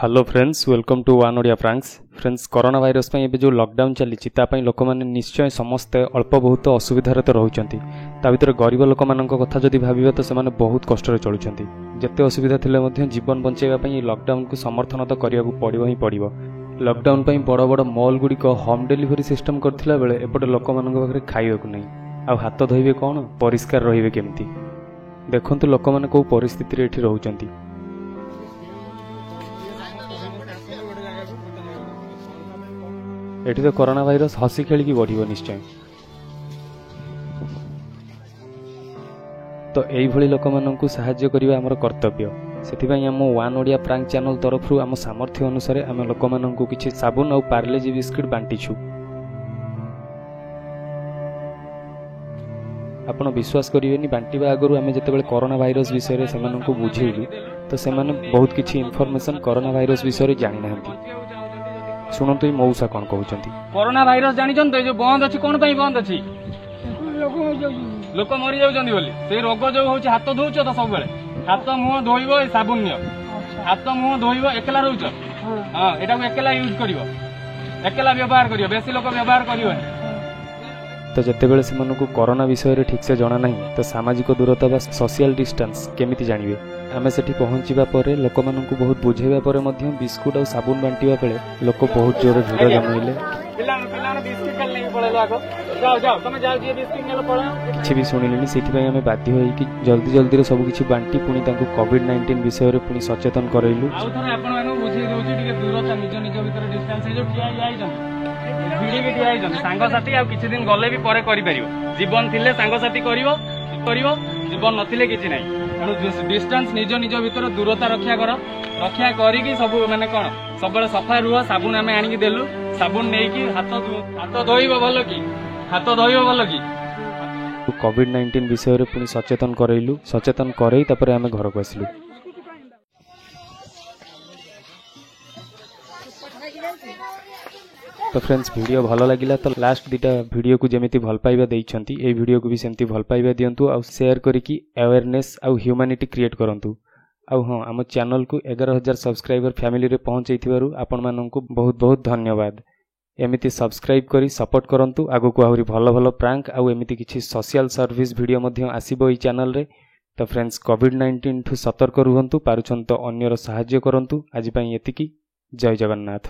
Hello friends, welcome to One Odia Pranks. Friends, corona virus ପାଇଁ ଏବେ ଯେଉଁ lockdown ଚାଲିଛି, ତା ପାଇଁ ଲୋକମାନେ ନିଶ୍ଚୟ ସମସ୍ତେ ଅଳ୍ପ ବହୁତ ଅସୁବିଧାରେ ତ ରହୁଛନ୍ତି। ତା ଭିତରେ ଗରିବ ଲୋକମାନଙ୍କ କଥା ଯଦି ଭାବିବା ତ ସେମାନେ ବହୁତ କଷ୍ଟରେ ଚଳୁଛନ୍ତି। ଯେତେ ଅସୁବିଧା ଥିଲେ ମଧ୍ୟ ଜୀବନ ବଞ୍ଚାଇବା ପାଇଁ ଏହି ଲକଡାଉନକୁ ସମର୍ଥନ ତ କରିବାକୁ ପଡ଼ିବ ହିଁ ପଡ଼ିବ। ଲକଡାଉନ୍ ପାଇଁ ବଡ଼ ବଡ଼ ମଲ୍ ଗୁଡ଼ିକ ହୋମ୍ ଡେଲିଭରି ସିଷ୍ଟମ୍ କରିଥିଲା ବେଳେ ଏପଟେ ଲୋକମାନଙ୍କ ପାଖରେ ଖାଇବାକୁ ନାହିଁ। ଆଉ ହାତ ଧୋଇବେ କ'ଣ, ପରିଷ୍କାର ରହିବେ କେମିତି? ଦେଖନ୍ତୁ ଲୋକମାନେ କେଉଁ ପରିସ୍ଥିତିରେ ଏଠି ରହୁଛନ୍ତି। ଏଠି ତ କରୋନା ଭାଇରସ୍ ହସି ଖେଳିକି ବଢ଼ିବ ନିଶ୍ଚୟ। ତ ଏଇଭଳି ଲୋକମାନଙ୍କୁ ସାହାଯ୍ୟ କରିବା ଆମର କର୍ତ୍ତବ୍ୟ। ସେଥିପାଇଁ ଆମ ୱାନ୍ ଓଡ଼ିଆ ପ୍ରାଙ୍କ ଚ୍ୟାନେଲ୍ ତରଫରୁ ଆମ ସାମର୍ଥ୍ୟ ଅନୁସାରେ ଆମେ ଲୋକମାନଙ୍କୁ କିଛି ସାବୁନ ଆଉ ପାର୍ଲେଜି ବିସ୍କୁଟ୍ ବାଣ୍ଟିଛୁ। ଆପଣ ବିଶ୍ୱାସ କରିବେନି, ବାଣ୍ଟିବା ଆଗରୁ ଆମେ ଯେତେବେଳେ କରୋନା ଭାଇରସ୍ ବିଷୟରେ ସେମାନଙ୍କୁ ବୁଝେଇଲୁ ତ ସେମାନେ ବହୁତ କିଛି ଇନଫର୍ମେସନ୍ କରୋନା ଭାଇରସ୍ ବିଷୟରେ ଜାଣିନାହାନ୍ତି। ଶୁଣନ୍ତୁ ଏଇ ମଉସା କ'ଣ କହୁଛନ୍ତି। କରୋନା ଭାଇରସ ଜାଣିଛନ୍ତି ତ? ଏଇ ଯୋଉ ବନ୍ଦ ଅଛି, କଣ ପାଇଁ ବନ୍ଦ ଅଛି? ଲୋକ ମରି ଯାଉଛନ୍ତି ବୋଲି। ସେଇ ରୋଗ ଯୋଉ ହଉଛି, ହାତ ଧୋଉଛ ତ ସବୁବେଳେ? ହାତ ମୁହଁ ଧୋଇବ, ଏ ସାବୁନ ନିଅ, ହାତ ମୁହଁ ଧୋଇବ। ଏକଲା ରହୁଛ? ହଁ, ଏଟାକୁ ଏକଲା ୟୁଜ କରିବ, ଏକଲା ବ୍ୟବହାର କରିବ, ବେଶୀ ଲୋକ ବ୍ୟବହାର କରିବନି। ତ ଯେତେବେଳେ ସେମାନଙ୍କୁ କରୋନା ବିଷୟରେ ଠିକ୍ସେ ଜଣା ନାହିଁ, ତ ସାମାଜିକ ଦୂରତା ବା ସୋସିଆଲ ଡିଷ୍ଟାନ୍ସ କେମିତି ଜାଣିବେ? ଆମେ ସେଠି ପହଞ୍ଚିବା ପରେ ଲୋକମାନଙ୍କୁ ବହୁତ ବୁଝେଇବା ପରେ ମଧ୍ୟ ବିସ୍କୁଟ ଆଉ ସାବୁନ ବାଣ୍ଟିବା ବେଳେ ଲୋକ ବହୁତ ଜୋରରେ ଭିଡ଼ ଜମେଇଲେ। ପିଲାମାନେ ବିସ୍କିଟ ଖାଲି ନେଇକି ପଳେଇଲେ ଆଗ। ଯାଅ ଯାଅ, ତମେ ଯାଅ, ଯିଏ ବିସ୍କିଟ ନେଲେ ପଳାଅ। କିଛି ବି ଶୁଣିଲେନି। ସେଇଥିପାଇଁ ଆମେ ବାଧ୍ୟ ହେଇକି ଜଲ୍ଦି ଜଲ୍ଦିରେ ସବୁ କିଛି ବାଣ୍ଟି ପୁଣି ତାଙ୍କୁ କୋଭିଡ-19 ବିଷୟରେ ପୁଣି ସଚେତନ କରାଇଲୁ। ଆଉ ଥରେ ଆପଣମାନଙ୍କୁ ବୁଝେଇ ଦଉଛି, ଟିକେ ଦୂରତା, ନିଜ ନିଜ ଭିତରେ ଡିଷ୍ଟାନ୍ସ। ଏଇ ଯୋଉ ଠିଆ ହେଇଯାଇଛନ୍ତି, ଭିଡ଼ିକି ଠିଆ ହେଇଛନ୍ତି ସାଙ୍ଗସାଥି, ଆଉ କିଛି ଦିନ ଗଲେ ବି ପରେ କରିପାରିବ। ଜୀବନ ଥିଲେ ସାଙ୍ଗସାଥି କରିବ କରିବ, ଜୀବନ ନଥିଲେ କିଛି ନାହିଁ। ତେଣୁ ଡିଷ୍ଟାନ୍ସ, ନିଜ ନିଜ ଭିତରେ ଦୂରତା ରକ୍ଷା କର। ରକ୍ଷା କରିକି ସବୁ ମାନେ କଣ, ସବୁବେଳେ ସଫା ରୁହ। ସାବୁନ ଆମେ ଆଣିକି ଦେଲୁ, ସାବୁନ ନେଇକି ହାତ ଧୋଇବ ଭଲ କି, ହାତ ଧୋଇବ ଭଲ କି। କୋଭିଡ-19 ବିଷୟରେ ପୁଣି ସଚେତନ କରାଇଲୁ। ସଚେତନ କରେଇ ତାପରେ ଆମେ ଘରକୁ ଆସିଲୁ। ତ ଫ୍ରେଣ୍ଡସ୍, ଭିଡ଼ିଓ ଭଲ ଲାଗିଲା ତ ଲାଷ୍ଟ ଦୁଇଟା ଭିଡ଼ିଓକୁ ଯେମିତି ଭଲ ପାଇବା ଦେଇଛନ୍ତି, ଏଇ ଭିଡ଼ିଓକୁ ବି ସେମିତି ଭଲ ପାଇବା ଦିଅନ୍ତୁ ଆଉ ସେୟାର କରିକି ଆୱେରନେସ୍ ଆଉ ହ୍ୟୁମାନିଟି କ୍ରିଏଟ୍ କରନ୍ତୁ। ଆଉ ହଁ, ଆମ ଚ୍ୟାନେଲକୁ 11,000 ସବସ୍କ୍ରାଇବର ଫ୍ୟାମିଲିରେ ପହଞ୍ଚାଇଥିବାରୁ ଆପଣମାନଙ୍କୁ ବହୁତ ବହୁତ ଧନ୍ୟବାଦ। ଏମିତି ସବସ୍କ୍ରାଇବ୍ କରି ସପୋର୍ଟ କରନ୍ତୁ। ଆଗକୁ ଆହୁରି ଭଲ ଭଲ ପ୍ରାଙ୍କ ଆଉ ଏମିତି କିଛି ସୋସିଆଲ ସର୍ଭିସ୍ ଭିଡ଼ିଓ ମଧ୍ୟ ଆସିବ ଏଇ ଚ୍ୟାନେଲରେ। ତ ଫ୍ରେଣ୍ଡସ୍, କୋଭିଡ-19 ଠୁ ସତର୍କ ରୁହନ୍ତୁ, ପାରୁଛନ୍ତି ତ ଅନ୍ୟର ସାହାଯ୍ୟ କରନ୍ତୁ। ଆଜି ପାଇଁ ଏତିକି। ଜୟ ଜଗନ୍ନାଥ।